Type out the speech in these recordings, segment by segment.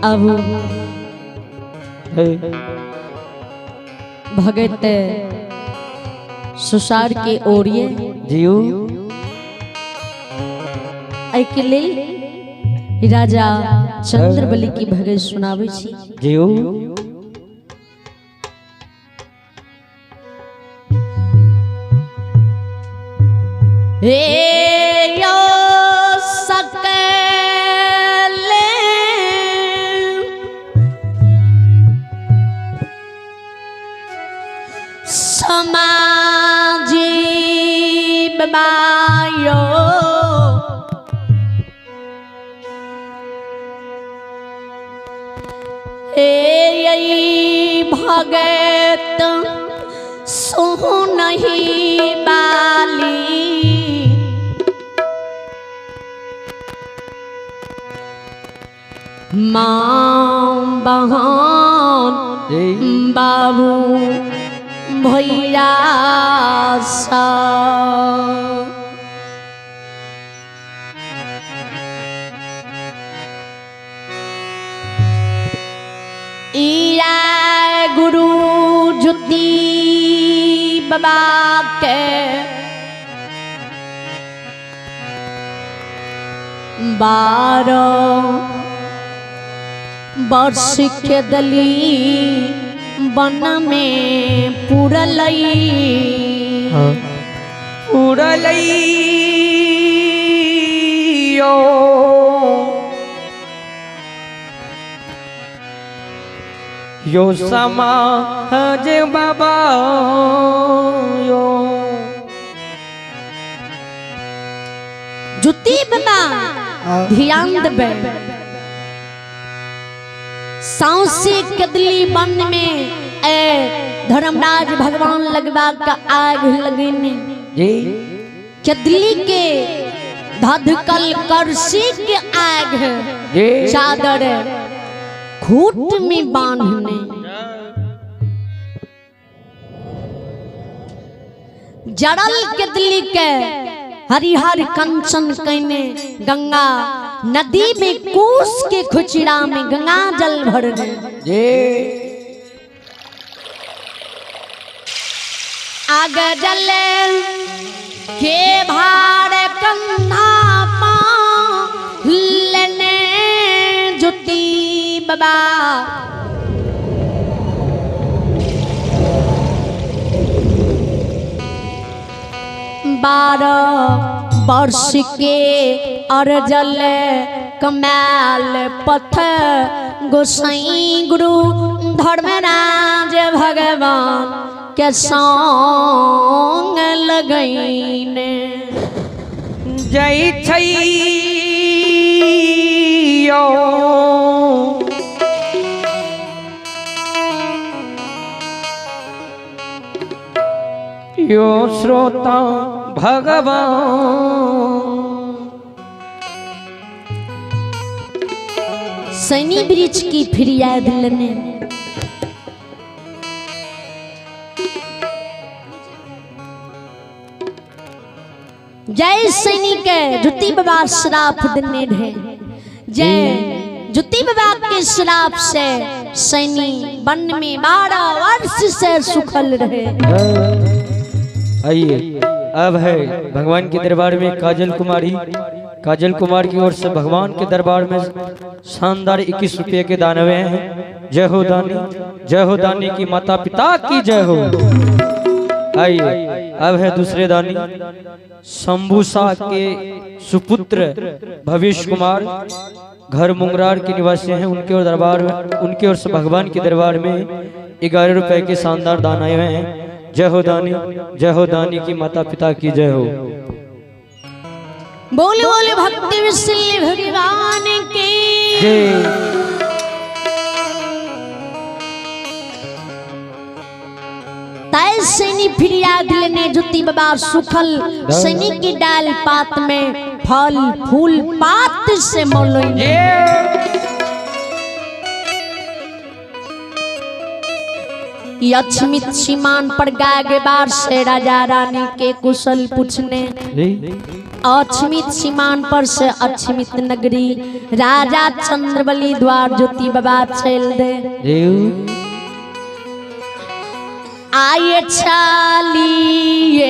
अब भगत सुसार के ओरिए जियो एहिके लेल राजा चंद्रबली की भगत सुनाबै छी। जियो हे यो सकले समाजी बायो हे भगत सुनहि बाली माँ बहन बाबू भैया सा इया गुरु जुति बाबा के 12 वर्ष के दली वन में पुरलई पुरलैयो यो समाज बाबा यो जुती बाबा ध्यान देबे सौंसे कदली वन में ए धर्मराज भगवान लगवा का आग लगने जी कदली के धधकल करसी के आग जी चादर खूट में बांधने जड़ल कदली के हरिहर कंचन कैने गंगा नदी में कूस के खुचरा में गंगा जल भर गए जी आग जल के भार कंधा पा लेने जुती बाबा 12 वर्ष के अर्जल कमाल पथ गोसाई गुरु धर्मराज भगवान के संग लगैने जय छैयो यो श्रोता भगवान सैनी वृक्ष की फरियाद लेने जय सैनी के जुती बाबा श्राप देने रहे जय जुती बाबा के श्राप से सैनी वन में 12 वर्ष से सुखल रहे। आइए अब है भगवान के दरबार में काजल कुमारी, काजल कुमार की ओर से भगवान के दरबार में शानदार 21 रुपये के दान हुए हैं। जय हो दानी, जय हो दानी की माता पिता की जय हो। आइए अब है दूसरे दानी शंभूसा के सुपुत्र भविष्य कुमार, घर मुंगरार के निवासी हैं। उनके और दरबार में, उनके ओर से भगवान के दरबार में 11 रुपए के शानदार दान आए हुए हैं। जय हो दानी, जय हो दानी की माता पिता की जय हो। बोले बोले भक्ति विश्व भगवान की जय। तय सैनी फिरियाद लेने जुती बाबा सुखल सैनी की डाल पात में फल फूल पात से मोलोइने। लक्ष्मी सीमान पर गाय के बार से राजा रानी के कुशल पूछने। अक्षमित सीमान पर से अक्षमित नगरी राजा चंद्रबली द्वार ज्योति बाबा चल दे। आये चालिए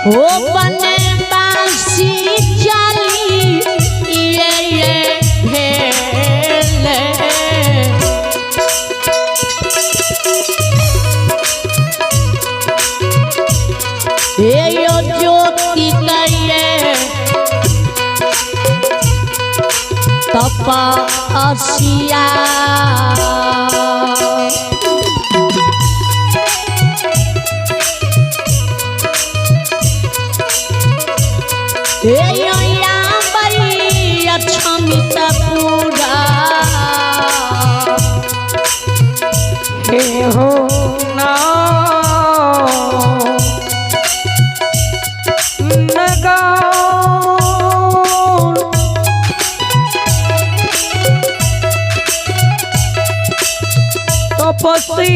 ओ बनवासी चली ये भेले ये यो ज्योति करिए तपस्या हे हो ना नगार तपस्वी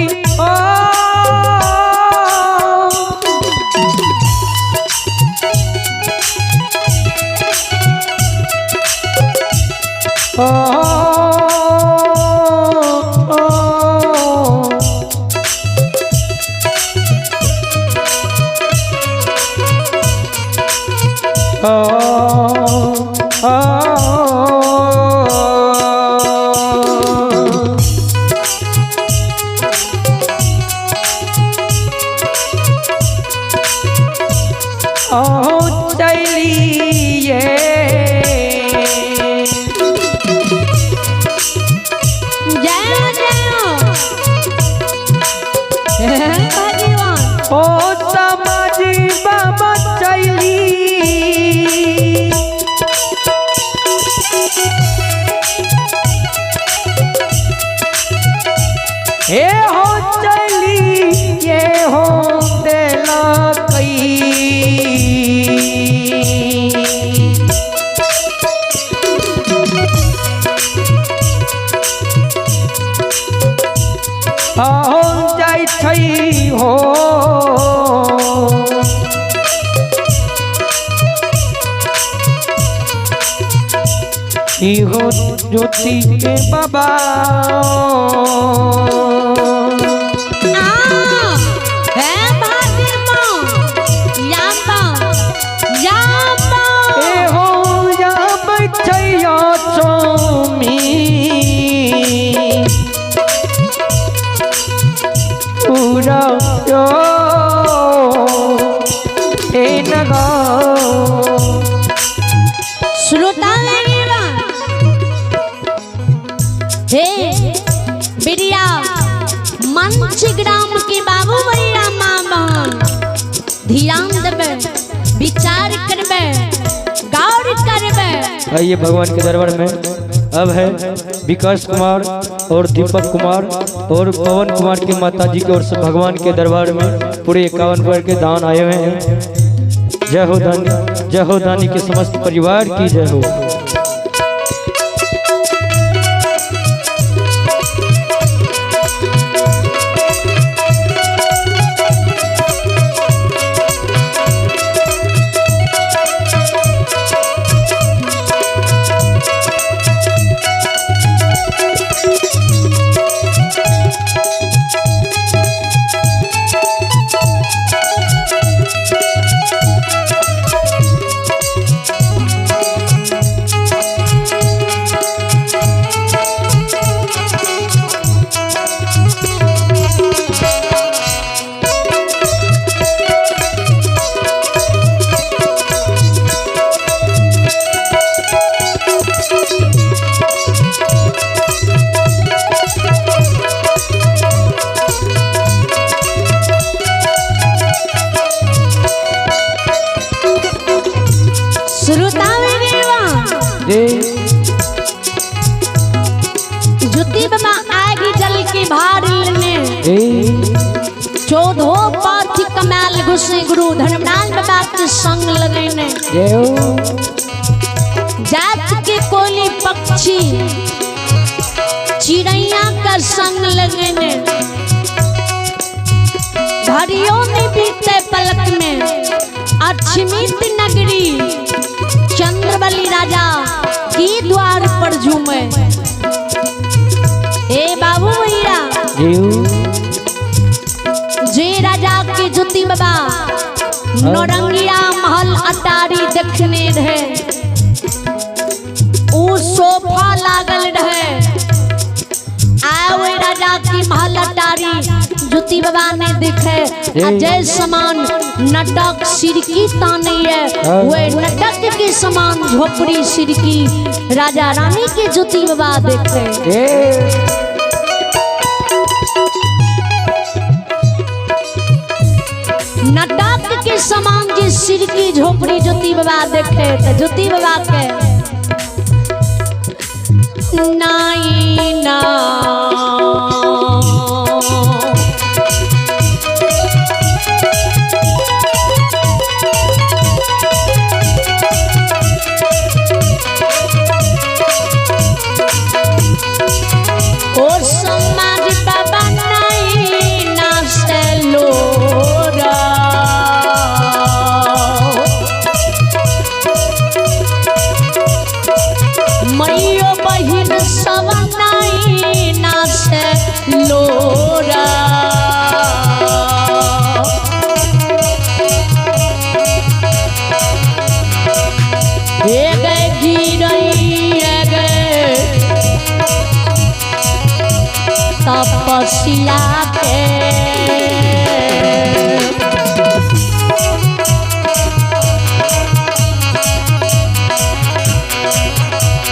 ओ चलिए जय जय भगवान। ओ समाज बाबा चली हे हो चली ये हो देला कई आहो जाइ छै हो इहो ज्योति के बाबा श्रोता हे बिरिया मंच ग्राम के बाबू भैया माँ बहन ध्यान देवे, विचार करबे, गौर करबे। आइए भगवान के दरबार में अब है विकास कुमार और दीपक कुमार और पवन कुमार की माता जी की ओर से भगवान के दरबार में पूरे 51 रुपये के दान आए हुए हैं। जय हो दानी, जय हो दानी के समस्त परिवार की जय हो। ज्योति बाबा आगे जल के भार लेने चौदहो पार्थिक कमाल घुसे गुरु धर्मराज बाबा के संग लगेने। जय हो। जात के कोली पक्षी चिड़ैया का संग लगेने। घड़ियों में बीते पलक में अक्षमित नगरी चंद्रबली राजा की द्वार पर झूमे। ए बाबू भैया, जय हो। जे राजा के ज्योति बाबा नौरंगिया महल अटारी देखने रहे, ऊ सोफा लागल रहे। आए राजा की महल अटारी ज्योति बाबा ने देखे, अजय समान नटक सिरकी ताने है, वे नटक के समान झोपड़ी सिरकी राजा रानी के ज्योति बाबा देखे। नटक के समान जे सिरकी झोपड़ी ज्योति बाबा देखे तो ज्योति बाबा के नाई ना ओ समाज बाबा नाई ना से लोरा। मैयो बहिन सब नाई ना से लोरा। हे गए गिरई गए तपस्या के।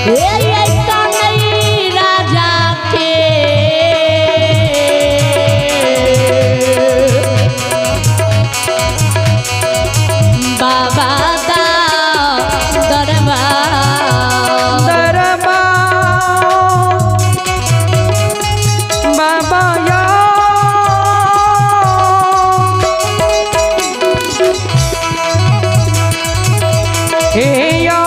हे ये कन्हैया राजा के बाबा दा दरबार। दरबार बाबा या हे या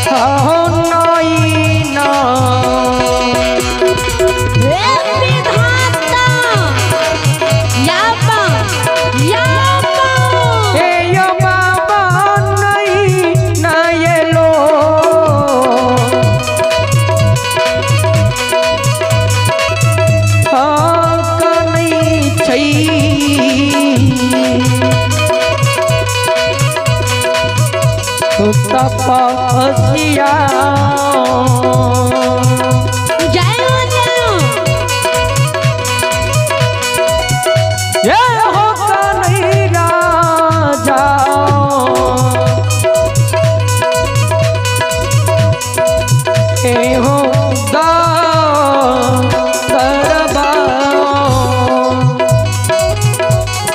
हो नाई ना। हे विधाता याबा याबा। हे यो बाबा नहीं नये लो। हाँ कनई छई तपस्या। जय हो जय हो। ये हो कन्हैया राजा। हे हो दा दरबार।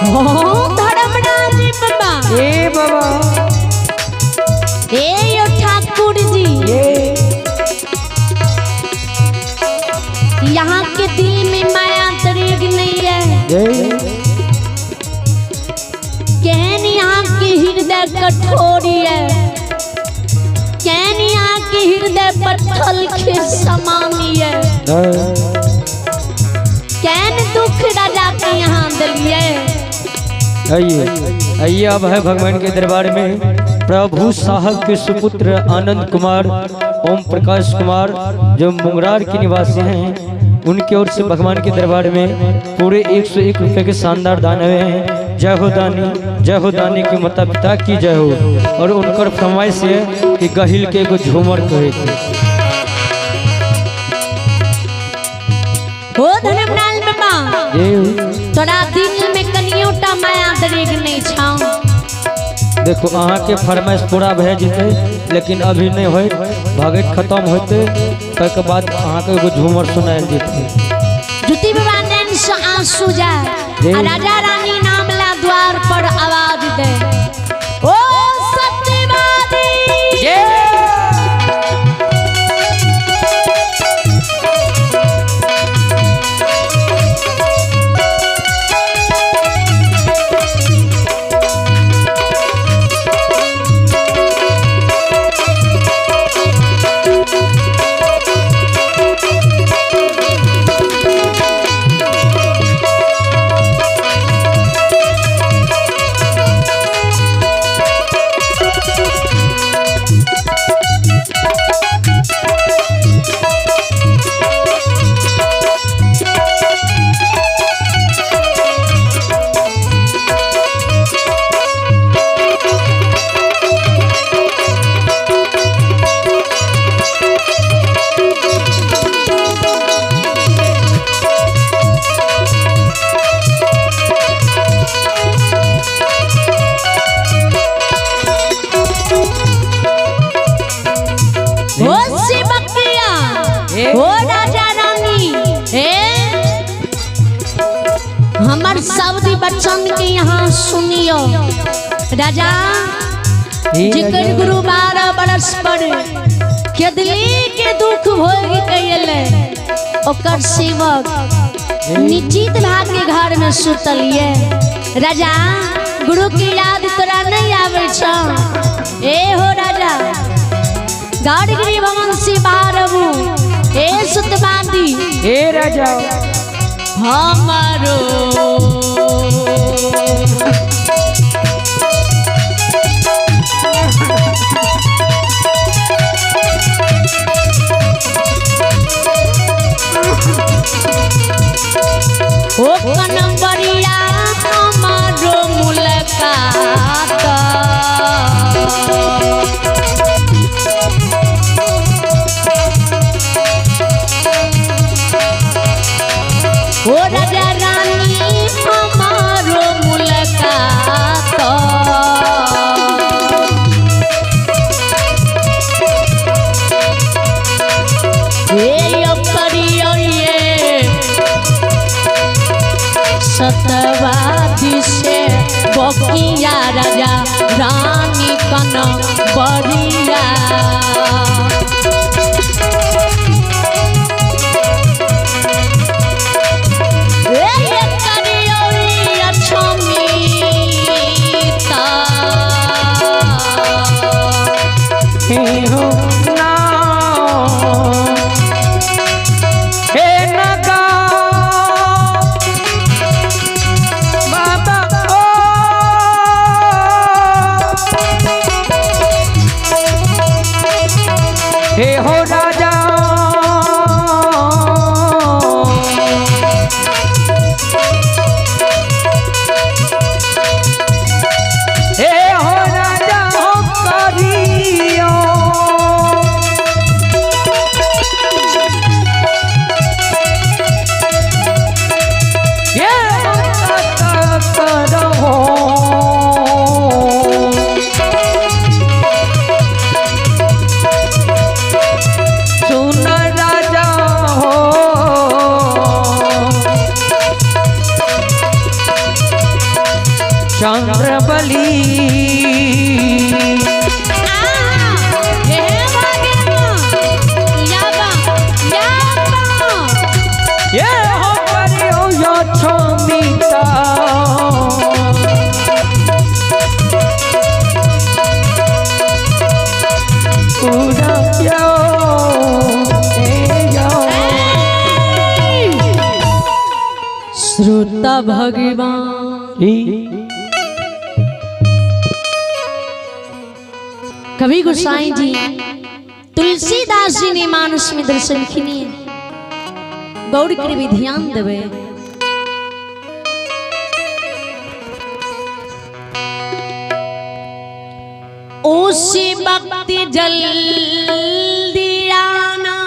हो धर्मराज बाबा। ए बाबा। हे यो ठाकुर जी, ये यहाँ के दिल में माया तरीक नहीं है। जय। कहन यहाँ के हृदय कठोर है, कहन यहाँ के हृदय पत्थर के समान है। कहन दुख राजा के यहाँ दिलिए। आइए आइए, अब है भगवान के दरबार में प्रभु साहब के सुपुत्र आनंद कुमार ओम प्रकाश कुमार जो मुंगरार के निवासी हैं, उनकी ओर से भगवान के दरबार में पूरे 101 रुपये के शानदार दान हुए हैं। जय हो दानी, जय हो दानी के माता पिता की जय हो। और उनकर फरमाइश है कि गहिल के एगो झूमर कहे के। हो धर्मलाल बाबा, जय हो। तोरा दिल में कनियोटा माया दरेग नहीं छाओ। देखो अहाँ के फरमाइश पूरा भए जेतै, लेकिन अभी नहीं होय, भगत खत्म होते तक बाद अहाँ के एगो झूमर सुनायल जेतै। जुति बाबा नैन से आंसू जाए आ राजा रानी नामला द्वार पर आवाज दे, ओ सत्यवादी। हमर शब्द बच्चन के यहाँ सुनियो राजा। हे जिकर राजा। गुरु 12 बरस पर केदली के दुख भोग के अयलै, ओकर सेवक निश्चित भाग के घर में सुतलिए। राजा, गुरु की याद तोरा नहीं आवे छ? ए हो राजा, गौरगिरी भवन से बाहर अबू। ए सुतबादी। हे राजा। हमारो ओ कनवरिया, हमारो मुलाकात। ओ राजा रानी, हमारो मुलाकात। हे करियो ये सतवादी से बकिया, राजा रानी कन बरिया। ए करियो ये अक्षमिता। हे हो ना, हे नगा बाबा ओ, हे हो राजा, हे हो राजा हो करियो। ये करहो। सुन राजा हो, चंद्रबली। हे भागेमा, याबा याबा। ये हो करियो यो छमिता। पूरा यो ए यो। श्रोता भगवान, कवि गोसाई जी तुलसीदास जी ने मानस में दर्शन खिनी। गौर के भी ध्यान देवे। उसी वक्त जल्दी आना,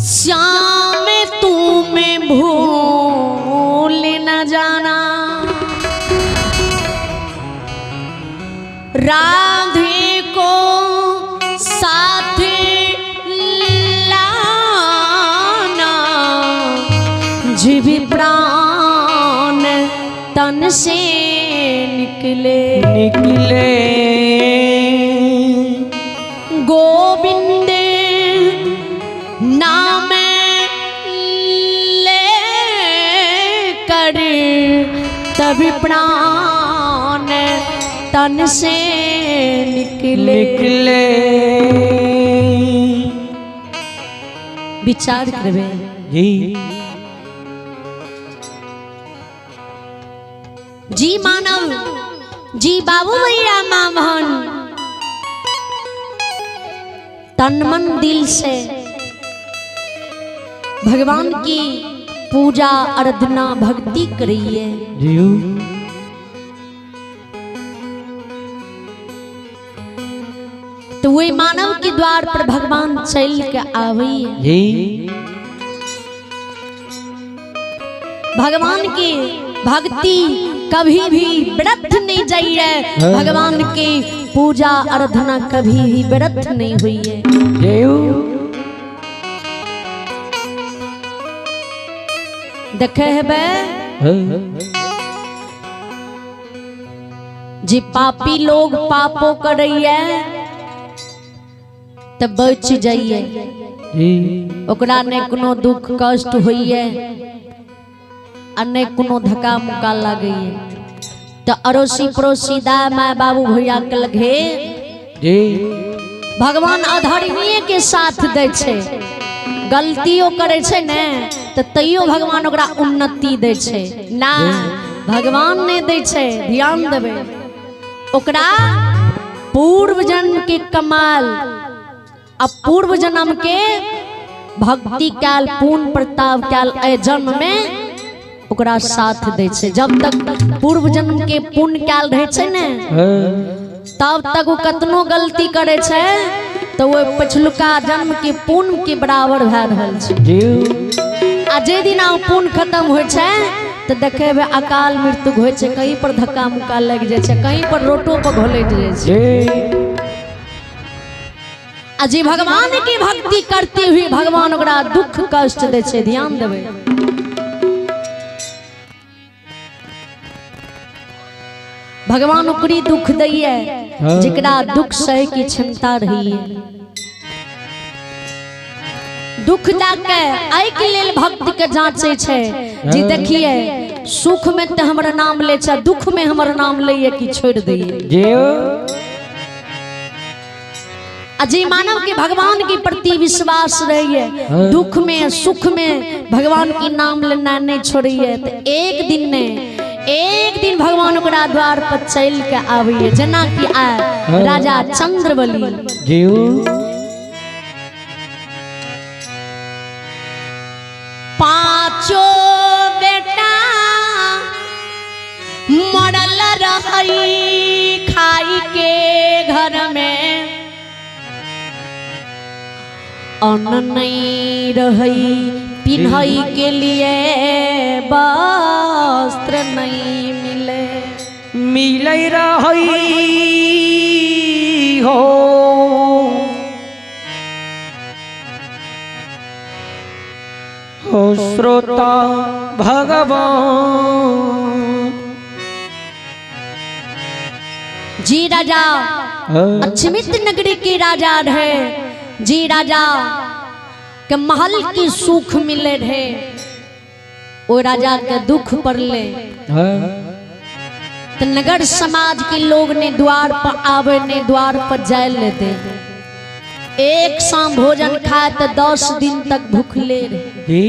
श्याम तुम्हें भूल न जाना, राधे को साथ लाना, जीव प्राण तन से निकले। निकले। गोविंद नाम ले कर तभी प्राण तन से निकले। निकले। विचार करवे। जी। जी मानव जी, बाबू भैया, माँ बहन, तन मन दिल से भगवान की पूजा आराधना भक्ति करिए। जी। तो वे मानव के द्वार पर भगवान चल के आवे। जी। भगवान की भक्ति कभी भी व्यर्थ नहीं जाइए। भगवान की पूजा आराधना कभी भी व्यर्थ नहीं हुई है। जय। देखे हेबे जे पापी लोग पापो करैया त बच जाइए, ओकरा नहि कोनो दुख कष्ट होइए आ नहि कोनो धक्का मुक्का लागैए। त अड़ोसी पड़ोसी दाय my बाबू भैया के लगे भगवान अधर्मीये के साथ दै छै, गलतियो करै छै ने त तैयो भगवान ओकरा उन्नति दै छै। ना भगवान नहि दै छै, ध्यान देबै, ओकरा पूर्व जन्म के कमाल आ पूर्व जन्म के भक्ति काल पूर्ण प्रताप काल एहि जन्म में ओकरा साथ दै छै। जब तक पूर्व जन्म के पुण्य काल रहै छै ने तब तक ओ कतनो गलती करे छै तो वो पछलुका जन्म के पुण्य के बराबर भए रहल छै। आ जे दिन ओ पुण्य खत्म होइ छै तो देखेबै अकाल मृत्यु होइ छै, कहीं पर धक्का मुक्का लागि जाइ छै, कहीं पर रोटो पर घोलटि जाइ छै। आ जे भगवान की भक्ति करते हुए भगवान ओकरा दुख कष्ट दै छै, ध्यान देबै। भगवान ओकरी दुख दैये जेकरा दुख सहे की क्षमता रहिए। दुख दऽ एहि के लेल भक्त के जांचे छै जे देखिए सुख में तो हमर नाम ले छै, दुख में हमर नाम लैए कि छोड़ दैए। आ जे मानव के भगवान के प्रति विश्वास रहिए, दुख में सुख में भगवान के नाम लेना नहीं छोड़िए, तो एक दिन ने एक दिन भगवान ओकरा द्वार पर चल के आबिए। जेना कि आए राजा चंद्रबली पांचो बेटा मरल रही खाई के घर में अन्न नहीं रही, पिन्हई के लिए वस्त्र नहीं मिले, मिले रही हो हो श्रोता भगवान जी। राजा अक्षमित नगरी के राजा रहे जी, राजा के महल की सुख मिले रहे, ओ राजा के दुख पड़ले तो नगर समाज के लोग ने द्वार पर आवे ने द्वार पर जाए ले दे। एक शाम भोजन खाए तो 10 दिन तक भूखले रहे।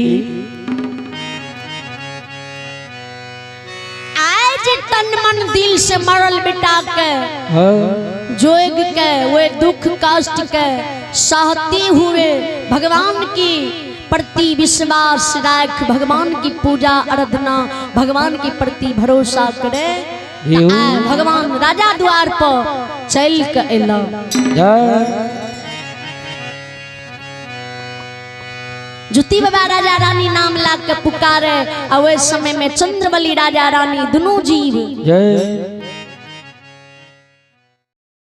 आज तन मन दिल से मरल बेटा के जोग के वे दुख कष्ट के सहते हुए भगवान की प्रति विश्वास राख, भगवान की पूजा आराधना, भगवान के प्रति भरोसा करे, भगवान राजा द्वार पर चल के अयला। जुती बाबा राजा रानी नाम ला के पुकारे, आ ओहि समय में चंद्रबली राजा रानी दुनू जीव